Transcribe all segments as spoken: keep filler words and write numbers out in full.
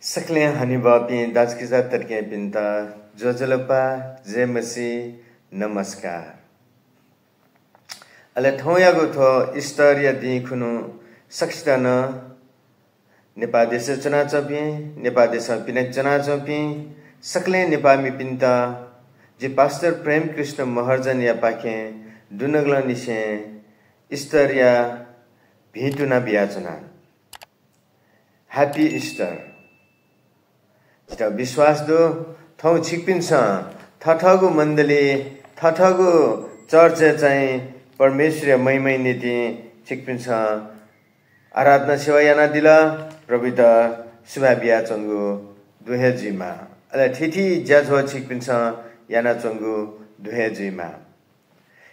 सकलें हनेबहःपिं दाजुकिजा तताकेहेँपिन्त ज्वजलपा, जय मसीह, नमस्कार। अले थौंयागु थ्व ईस्टरया दिं खुन्हु सकसित नं नेपाः देशय् च्वनाच्वंपिं, नेपाः देशं पिने च्वनाच्वंपिं सकलें नेपाःमिपिन्त जि पास्टर प्रेमकृष्ण महर्जनया पाखें दुनुगलंनिसें ईस्टरया भिंतुना बियाच्वना। Happy Easter। जितः विश्वास दु, थौं छिकपिन्सं थथःगु मण्डली, थथःगु चर्चय् चाहिँ परमेश्वरया महिमाया निंतिं छिकपिन्सं आराधना सेवा यानादिल, प्रभुयात सुभाय् बियाच्वंगु दु हे जुइमा। अले थीथी ज्याझ्वः छिकपिन्सं यानाच्वंगु दु हे जुइमा।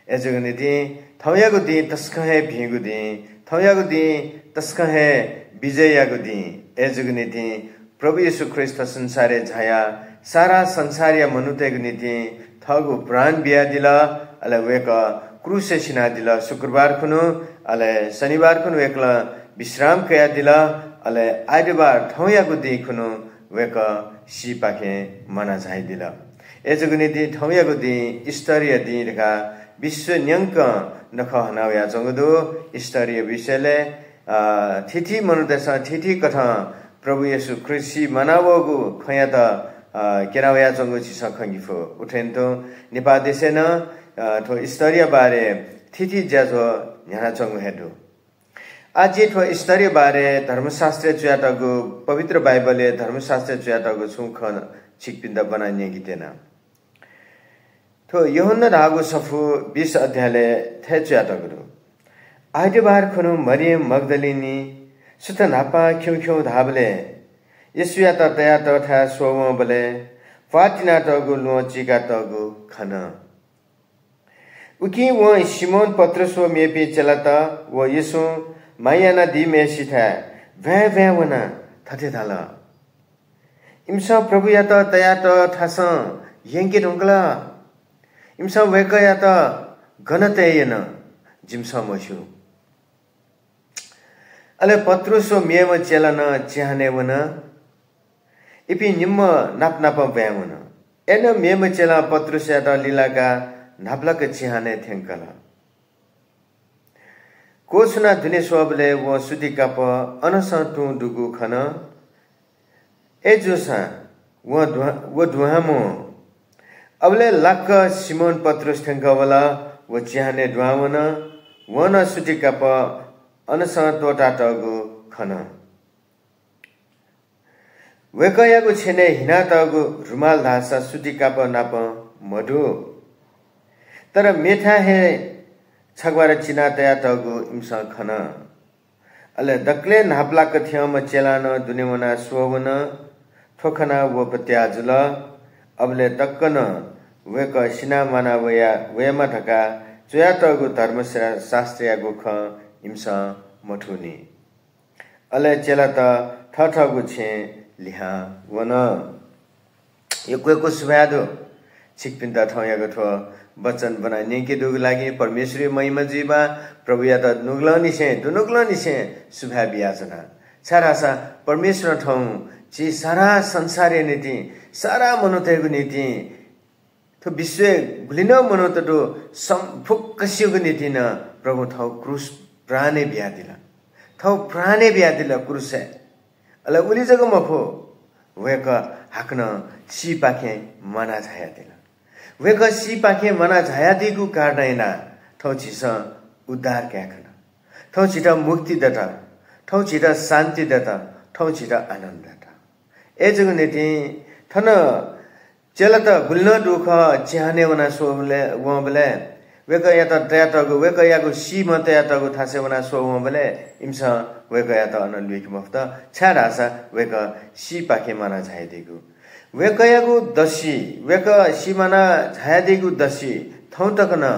अय्‌जूगु निंतिं थौंयागु दिं तसकं हे भिंगु दिं, थौंयागु दिं तसकं हे विजययागु दिं। अय्‌जूगु निंतिं प्रभु येशू ख्रीष्ट संसारय् झायाः सारा संसारया मनूतय्‌गु निंतिं थःगु प्राण बियादिल। अले वय्‌कः क्रूसय् सिनादिल। शुक्रबार खुन्हु, अले शनिबार खुन्हु वय्‌कलं विश्राम कयादिल। अले आइतबार थौंयागु दिं खुन्हु वय्‌कः सीपाखें म्वाना झायादिल। अय्‌जूगु निंतिं थौंयागु दिं ईस्टरया दिं धकाः विश्व न्यंकं नखः हना वयाच्वंगु दु। ईस्टरया विषयलय्, अ, थीथी मनूतय्‌सं थीथी कथं प्रभु येशू ख्रीष्ट सी म्वानावःगु खँयात, अ, क्यना वयाच्वंगु झीसं खंके फु। उथें तुं नेपाः देशय् नं, अ, थ्व ईस्टरया बारे थीथी ज्याझ्वः न्ह्यानाच्वंगु हे दु। आः जिं थ्व ईस्टरया बारे धर्मशास्त्रय् च्वयातःगु, पवित्र बाइबलय् धर्मशास्त्रय् च्वयातःगु छुं खँ छिकपिन्त ब्वना न्यंके त्यना। थ्व यूहन्ना धाःगु सफू बीस अध्यायलय् थथे च्वयातःगु दु। आइतबार खुन्हु मरियम मग्दलिनी सुथ न्हापां खिउँख्यौं धाःबलय् येशूयात तयातःथाय् स्वः वंबलय् प्वाः तिनातःगु ल्वहं चीकातःगु खन। उकिं वं सिमोन पत्रुस व मेपिं चेलात व येशूं माया यानादीम्हय्‌सिथाय् भ्वाँय् भ्वाँय् वनाः थथे धाल, इमिसं प्रभुयात तयातःथासं यंके धुंकल। इमिसं वय्‌कःयात गन तये यन, जिमिसं मस्यू। अले पत्रुस व मेम्ह चेला नं चिहानय् वन। इपिं निम्ह नाप नापं ब्वाँय् वन। अय्‌नं मेम्ह चेलां पत्रुसयात लिलाकाः न्हापालाक चिहानय् थ्यंकल। क्वछुनाः दुने स्वःबलय् वं सुतिकापः अनसं तुं दुगु खन। अय्‌जूसां वं दुहां, व दुहां मवं। अबलय् लाक्क सिमोन पत्रुस थ्यंकः वल। व चिहानय् दुहां वन। वं नं सुतिकापः अनसं त्वःतातःगु खन। वय्‌कःयागु छेनय् हिनातःगु रुमाल धाःसा सुतिकापः नाप मदु, तर मेथाय् हे छग्वार चिना तयातःगु इमिसं खन। अले दकलय् न्हापालाक थ्यंम्ह चेलां नं दुने वनाः स्वः वन। थ्व खनाः व पत्याः जुल। अबलय् तक नं वय्‌कः सिनाः म्वाना वया, वयेमा धकाः च्वयातःगु धर्मशास्त्रयागु खँ इमिसं मथूनि। अले चेलात थथःगु छेँय् लिहां वन। यक्व यक्व सुभाय् दु छिकपिन्त थौंयागु थ्व वचन ब्वना न्यंके दुगु लागि। परमेश्वरया महिमा जुइमा। प्रभुयात नुगलंनिसें, दुनुगलंनिसें सुभाय् बियाच्वना। छाय्‌धाःसा परमेश्वरं थौं झी सारा संसारया निंतिं, सारा मनूतय्‌गु निंतिं, थ्व विश्वय् गुलि नं मनूत दु, सं-, फुक्कसिगु निंतिं नं प्रभुं थःगु क्रूस प्राणय् बियादिल। थःगु प्राणय् बियादिल क्रूसय्। अले उलि जक मखु, वय्‌कः हाकनं सीपाखें म्वाना झायादिल। वय्‌कः सीपाखें म्वाना झायादीगु कारणं यानाः थौं झीसं उद्धार काये खन। थौं झीत मुक्ति दत। थौं झीत शान्ति दत। थौं झीत आनन्द दत। अय्‌जूगु निंतिं थन चेलात गुलि नं दुगु खः, चिहानय् वनाः स्वःबलय्, वंबलय् वय्‌कःयात तयातःगु, वय्‌कःयागु सीम्ह तयातःगु थासय् वनाः स्वः वंबलय् इमिसं वय्‌कःयात अन लुइके मफुत, छाय्‌धाःसा वय्‌कः सीपाखें म्वाना झायादीगु। वय्‌कःयागु दसि, वय्‌कः सी म्वाना झायादीगु दसि थौं तक नं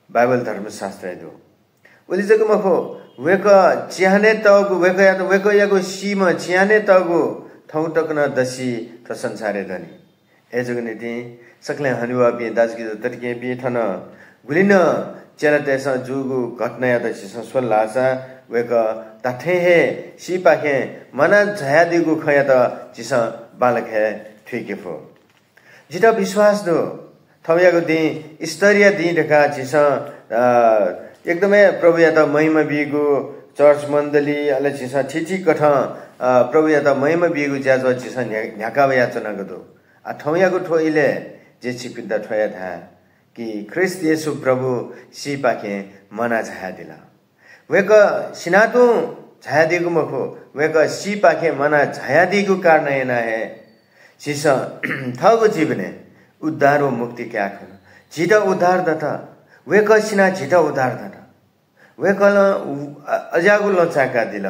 बाइबल धर्मशास्त्रय् दु। उलि जक मखु, वय्‌कः चिहानय् तःगु, वय्‌कःयात, वय्‌कःयागु सीम्ह चिहानय् तःगु थौं तक नं दसि थ्व संसारय् दनि। अय्‌जूगु निंतिं सकलें हनेबहःपिं दाजुकिजा तताकेहेँपिं, थन गुलि नं चेलातय्‌सं जूगु घटनायात झीसं स्वल धाःसा वय्‌कः धात्थें हे सीपाखें म्वाना झायादीगु खँयात झीसं बांलाक हे थुइके फु। जितः विश्वास दु, थौंयागु दिं ईस्टरया दिं धकाः झीसं, अ, एकदमै प्रभुयात महिमा बीगु चर्च मण्डली, अले झीसं थीथी कथं, अ, प्रभुयात महिमा बीगु ज्याझ्वः झीसं न्ह्या-, न्ह्याका वयाच्वनागु दु। आ, थौंयागु थ्व इलय् जिं छिकपिन्त थ्व हे धाये कि ख्रीष्ट येशू प्रभु सीपाखें म्वाना झायादिल। वय्‌कः सिनातुं झायादीगु मखु, वय्‌कः सीपाखें म्वाना झायादीगु कारणं यानाः हे झीसं थःगु जीवनय् उद्धार व मुक्ति काये खन। झीत उद्धार दत, वय्‌कः सिनाः झीत उद्धार दत। वय्‌कलं उ-, अ-, अज्याःगु लँ चाय्‌कादिल।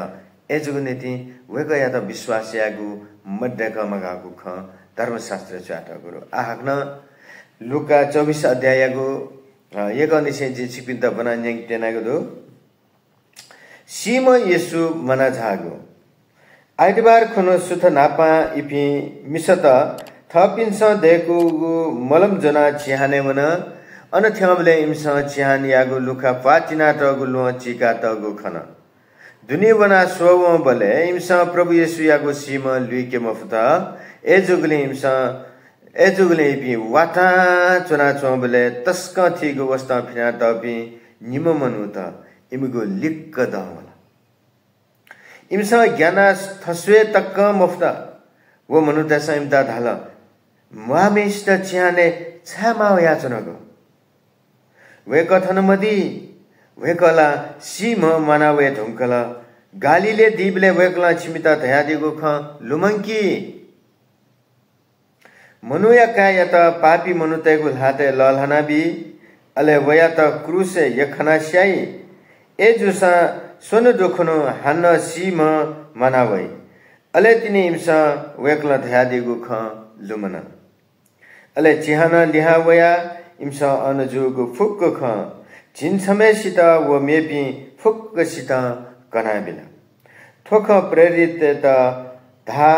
अय्‌जूगु निंतिं वय्‌कःयात विश्वास यायेगु मदय्‌क मगाःगु खँ धर्मशास्त्रय् च्वयातःगु दु। आः हाकनं लूका चौबिस अध्याययागु, अ, यक्वंनिसें जिं छिकपिन्त ब्वना न्यंके त्यनागु दु। सीम्ह येशू म्वाना झाःगु। आइतबार खुन्हु सुथ न्हापां इपिं मिसात थःपिन्सं दय्‌कूगु मलम ज्वनाः चिहानय् वन। अन थ्यंबलय् इमिसं चिहानयागु लुखा प्वाः तिनातःगु ल्वहं चीकातःगु खन। दुने वनाः स्वः वंबलय् इमिसं प्रभु येशूयागु सीम्ह लुइके मफुत। अय्‌जूगुलिं इमिसं, अय्‌जूगुलिं इपिं वातां च्वनाच्वंबलय् तसकं थीगु वसतं फिनातःपिं निम्ह मनूत इमिगु लिक्क दं वल। इमिसं ग्यानाः थस्वये तकं मफुत। व मनूतय्‌सं इमित धाल, "म्वाःम्हय्‌सित चिहानय् छाय् माः वयाच्वनागु? वय्‌कः थन मदी, वय्‌कः ला सीम्ह म्वाना वये धुंकल। गालीलय् दीबलय् वय्‌कलं छिमित धयादीगु खँ लुमंकी।" मनूया काय्‌यात पापी मनूतय्‌गु ल्हातय् लःल्हानाबी, अले वयात क्रूसय् यख्खानाः स्याइ। अय्‌जूसां स्वन्हु दुखुन्हु हानं सीम्ह म्वाना वइ। अले तिनि इमिसं वय्‌कलं धयादीगु खँ लुमन। अले चिहानं लिहां वयाः इमिसं अन जूगु फुक्क खँ झिंछम्हय्‌सित व मेपिं फुक्कसितं कनाबिल। थ्व खँ प्रेरिततय्‌त धा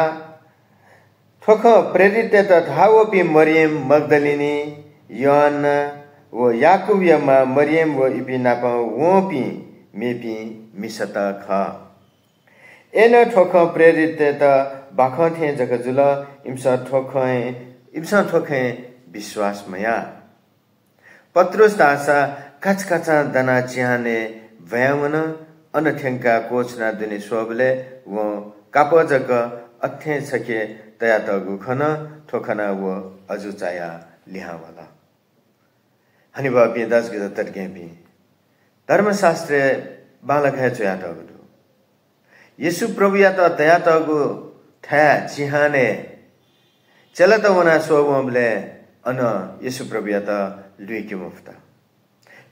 थ्व खँ प्रेरिततय्‌त धाःवःपिं मरियम मग्दलिनी, योअन्ना व याकूबया मां मरियम व इपिं नाप वंपिं मेपिं मिसात खः। अय्‌नं थ्व खँ प्रेरिततय्‌त बाखं थें जक जुल, इमिसं थ्व खँय्, इमिसं थ्व खँय् विश्वास मयाः। पत्रुस धाःसा काचाकाचां दनाः चिहानय् ब्वाँय् वन। अन थ्यंकाः क्वछुनाः दुने स्वःबलय् वं कापः जक अथें छखे तयातःगु खन। थ्व खनाः व अजू चायाः लिहां वल। हनेबहःपिं दाजुकिजा तताकेहेँपिं, धर्मशास्त्रय् बांलाक हे च्वयातःगु दु। येशू प्रभुयात तयातःगु थाय् चिहानय् चेलात वनाः स्वः वंबलय् अन येशू प्रभुयात लुइके मफुत।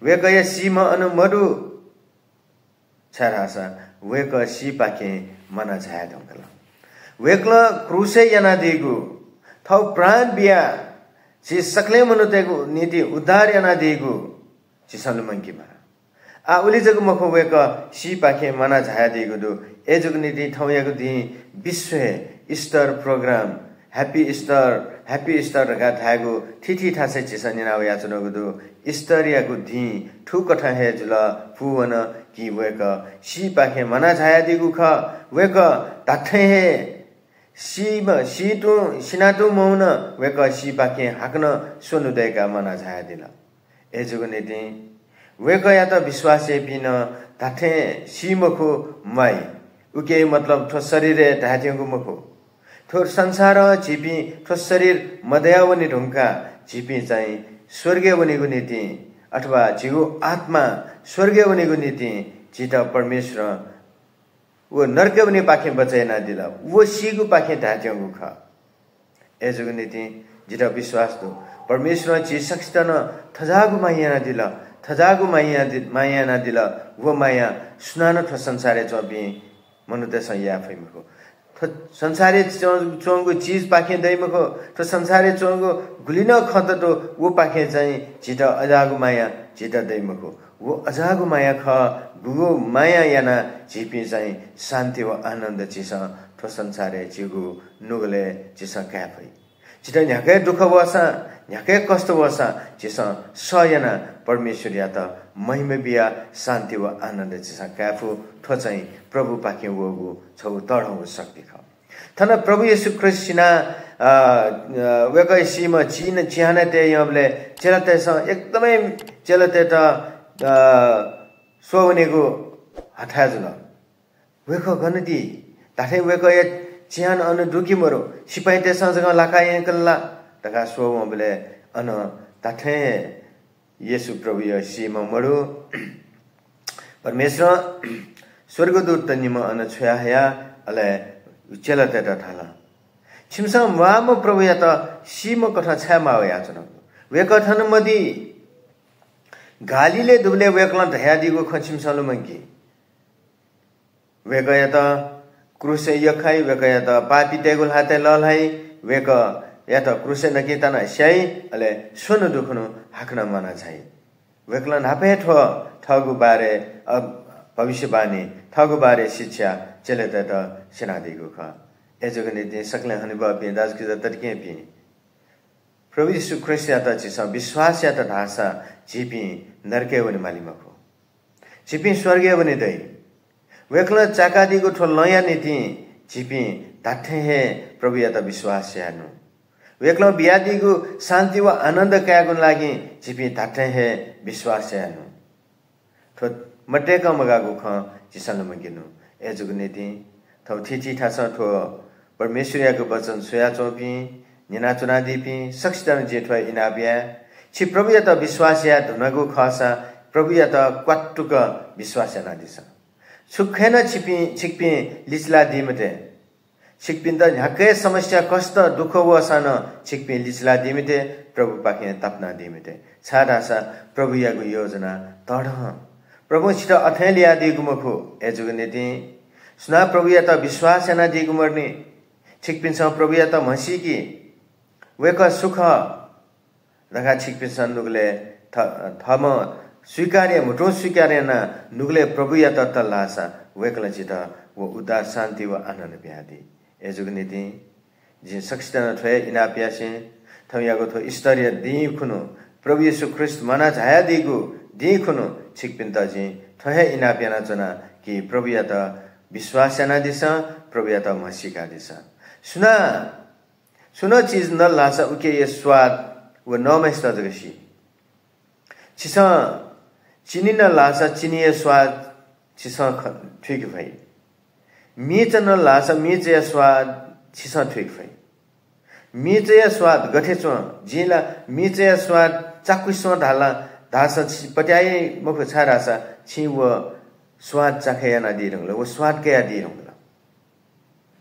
वय्‌कःया सीम्ह अन मदु, छाय्‌धाःसा वय्‌कः सीपाखें म्वाना झायाधुंकल। वय्‌कलं क्रूसय् यानादीगु, थःगु प्राण बियाः झी सकलें मनूतय्‌गु निंतिं उद्धार यानादीगु झीसं लुमंकेमाः। आः उलि जक मखु, वय्‌कः सीपाखें म्वाना झायादीगु दु। अय्‌जूगु निंतिं थौंयागु दिं विश्वय् Easter program, Happy Easter, Happy Easter धकाः धायेगु थीथी थासय् झीसं न्यना वयाच्वनागु दु। ईस्टरयागु दिं थुकथं हे जुल, पूवन कि वय्‌कः सीपाखें म्वाना झायादीगु खः। वय्‌कः धात्थें हे सीम्ह, सी तुं, सिना तुं मवन, वय्‌कः सीपाखें हाकनं स्वन्हु दय्‌काः म्वाना झायादिल। अय्‌जूगु निंतिं वय्‌कःयात विश्वास याइपिं नं धात्थें सी मखु, म्वाइ। उकिया मतलब थ्व शरीरय् धायेत्यंगु मखु। थ्व संसारं झीपिं थ्व शरीर मदयावने धुंकाः झीपिं चाहिँ स्वर्गय् वनेगु निंतिं अथवा झीगु आत्मा स्वर्गय् वनेगु निंतिं झीत परमेश्वरं व नरकय् वनेपाखें बचय् यानादिल, व सीगुपाखें धायेत्यंगु खः। अय्‌जूगु निंतिं जितः विश्वास दु, परमेश्वरं झी सकसित नं थज्याःगु माया यानादिल, थज्याःगु माया यानादि-, माया यानादिल। व माया सुनानं थ्व संसारय् च्वंपिं मनूतय्‌सं याये फइ मखु। थ्व संसारय् च्वं-, च्वंगु चिजपाखें दइ मखु। थ्व संसारय् च्वंगु गुलि नं खँ दु, वपाखें चाहिँ झीत अज्याःगु माया झीत दइ मखु। व अज्याःगु माया खः, गुगु माया यानाः झीपिं चाहिँ शान्ति व आनन्द झीसं थ्व संसारय् झीगु नुगलय् झीसं काये फइ। झीत न्ह्याके दुःख वःसां, न्ह्याके कष्ट वःसां झीसं सह यानाः परमेश्वरयात महिमा बिया शान्ति व आनन्द झीसं काये फु। थ्व चाहिँ प्रभुपाखें वःगु छगू तःधंगु शक्ति खः। थन प्रभु येशू ख्रीष्ट सिनाः, अ, अ, वय्‌कःया सीम्ह चिहान, चिहानय् तये यंबलय् चेलातय्‌सं एकदमै चेलातय्‌त, अ, स्वः वनेगु हथाय् जुल। वय्‌कः गन दी? धात्थें वय्‌कःया चिहान अन दु कि मरु? सिपाइँतय्‌सं जकं लाका यंकल ला धकाः स्वः वंबलय् अन धात्थें हे येशू प्रभुया सीम्ह मदु। परमेश्वरं स्वर्गदूतत निम्ह अन छ्वयाहयाः अले चेलातय्‌त धाल, "छिमिसं म्वाःम्ह प्रभुयात सीम्ह कथं छाय् माः वयाच्वनागु? वय्‌कः थन मदी। गालीलय् दुबलय् वय्‌कलं धयादीगु खँ छिमिसं लुमंकी। वय्‌कःयात क्रूसय् यख्खाइ, वय्‌कःयात पापीतय्‌गु ल्हातय् लःल्हाइ, वय्‌कःयात क्रूसय् नकिं तानाः स्याइ, अले स्वन्हु दुखुन्हु हाकनं म्वाना झाइ।" वय्‌कलं न्हापा हे थ्व थःगु बारे, अ, भविष्यवाणी, थःगु बारे शिक्षा चेलातय्‌त स्यनादीगु खः। अय्‌जूगु निंतिं सकलें हनेबहःपिं दाजुकिजा तताकेहेँपिं, प्रभु येशू ख्रीष्टयात झीसं विश्वास यात धाःसा झीपिं नरकय् वने माली मखु। झीपिं स्वर्गय् वने दइ। वय्‌कलं चाय्‌कादीगु थ्व लँया निंतिं झीपिं धात्थें हे प्रभुयात विश्वास याये नु। वय्‌कलं बियादीगु शान्ति व आनन्द कायेगु लागिं झीपिं धात्थें हे विश्वास याये नु। थ्व मदय्‌कं मगाःगु खँ झीसं लुमंके नु। अय्‌जूगु निंतिं थौं थीथी थासं थ्व परमेश्वरयागु वचन स्वयाच्वंपिं, न्यनाच्वनादीपिं सकसितं जिं थ्व इनाप याये। छि प्रभुयात विश्वास याये धुनागु खःसा प्रभुयात क्वातुक विश्वास यानादिसँ। छुखय् नं छिपिं, छिकपिं लिचिलादी मते। छिकपिन्त न्ह्याक्व हे समस्या, कष्ट, दुःख वःसां नं छिकपिं लिचिलादी मते, प्रभुपाखें तापानादी मते, छाय्‌धाःसा प्रभुयागु योजना तःधं। प्रभुं छितः अथें ल्ययादीगु मखु। अय्‌जूगु निंतिं सुनां प्रभुयात विश्वास यानादीगु मदुनि, छिकपिन्सं प्रभुयात म्हसीकि, वय्‌कः सु खः धकाः छिकपिन्सं नुगलय् थ-, थःम्हं स्वीकार या, म्हुतुं स्वीकार यानाः नुगलय् प्रभुयात तल धाःसा वय्‌कलं झीत व उद्धार, शान्ति व आनन्द बियादी। अय्‌जूगु निंतिं जिं सकसितं थ्व हे इनाप यासें थौंयागु थ्व ईस्टरया दिं खुन्हु, प्रभु येशू ख्रीष्ट म्वाना झायादीगु दिं खुन्हु छिकपिन्त जिं थ्व हे इनाप यानाच्वना कि प्रभुयात विश्वास यानादिसँ, प्रभुयात म्हसीकादिसँ। सुनां छुं नं चिज नल धाःसा उकिया स्वाद व नःम्हय्‌सित जक सी। छिसं चिनी नल धाःसा चिनीया स्वाद छिसं ख-, थुइके फइ। मिचा नल धाःसा मिचाया स्वाद छिसं थुइके फइ। मिचाया स्वाद गथे च्वं? जिं ला मिचाया स्वाद चाकुसं धाल धाःसा छि पत्याइ मखु, छाय्‌धाःसा छिं व स्वाद चाखे यानादी धुंकल, व स्वाद कयादी धुंकल।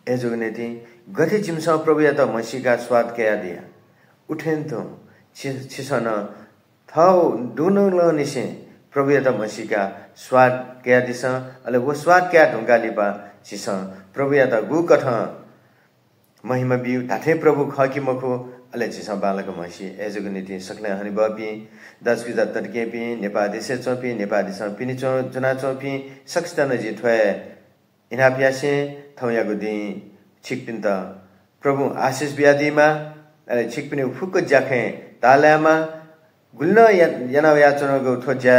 अय्‌जूगु निंतिं गथे जिमिसं प्रभुयात म्हसीका स्वाद कयादिया, उथें तुं छि-, छिसं नं थः दुनुगलंनिसें प्रभुयात म्हसीका स्वाद कयादिसँ। अले व स्वाद कया धुंकाः लिपा झीसं प्रभुयात गुकथं महिमा ब्यू, धात्थें प्रभु खः कि मखु, अले झीसं बांलाक म्हसी। अय्‌जूगु निंतिं सकलें हनेबहःपिं, दाजुकिजा तताकेहेँपिं, नेपाः देशय् च्वंपिं, नेपाः देशं पिने च्वं-, च्वनाच्वंपिं सकसितं नं जिं थ्व हे इनाप यासें थौंयागु दिं छिकपिन्त प्रभुं आशिष बियादीमा। अले छिकपिनिगु फुक्क ज्याखँय् ताःलायेमा। गुलि नं या-, याना वयाच्वनागु थ्व ज्या,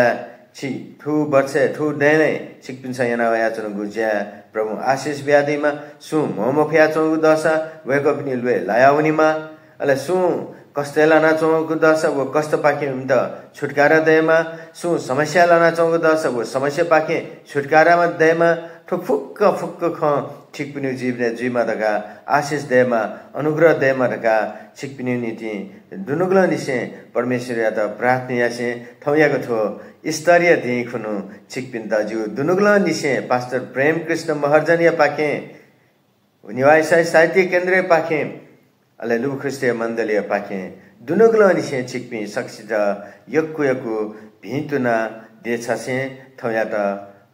छि थ्व वर्षय्, थ्व दँय्‌लय् छिकपिन्सं याना वयाच्वनागु ज्याय् प्रभुं आशिष बियादीमा। सुं म्हो मफयाच्वंगु दःसा वय्‌कःपिनि ल्वय् लाया वनेमा। अले सुं कष्टय् लानाच्वंगु दःसा व कष्टपाखें इमित छुटकारा दयेमा। सुं समस्या लानाच्वंगु दःसा व समस्यापाखें छुटकारा दयेमा। थ्व फुक्क फुक्क खँ छिकपिनिगु जीवनय् जुइमा धकाः आशिष दयेमा, अनुग्रह दयेमा धकाः छिकपिनिगु निंतिं दुनुगलंनिसें परमेश्वरयात प्रार्थना यासें थौंयागु थ्व ईस्टरया दिं खुन्हु छिकपिन्त जिगु दुनुगलंनिसें पास्टर प्रेमकृष्ण महर्जनयापाखें, नेवाः इसाई साहित्य केन्द्रयापाखें, अले लुभुख्रीष्टया मण्डलीयापाखें दुनुगलंनिसें छिकपिं सकसित यक्व यक्व भिंतुना देछासें थौंयात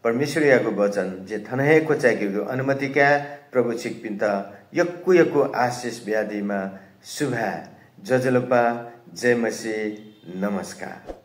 परमेश्वरयागु वचन जिं थन हे क्वचायेकेगु अनुमति काये। प्रभु छिकपिन्त यक्व यक्व आशिष बियादीमा। सुभाय्। ज्वजलपा। जय मसीह। नमस्कार।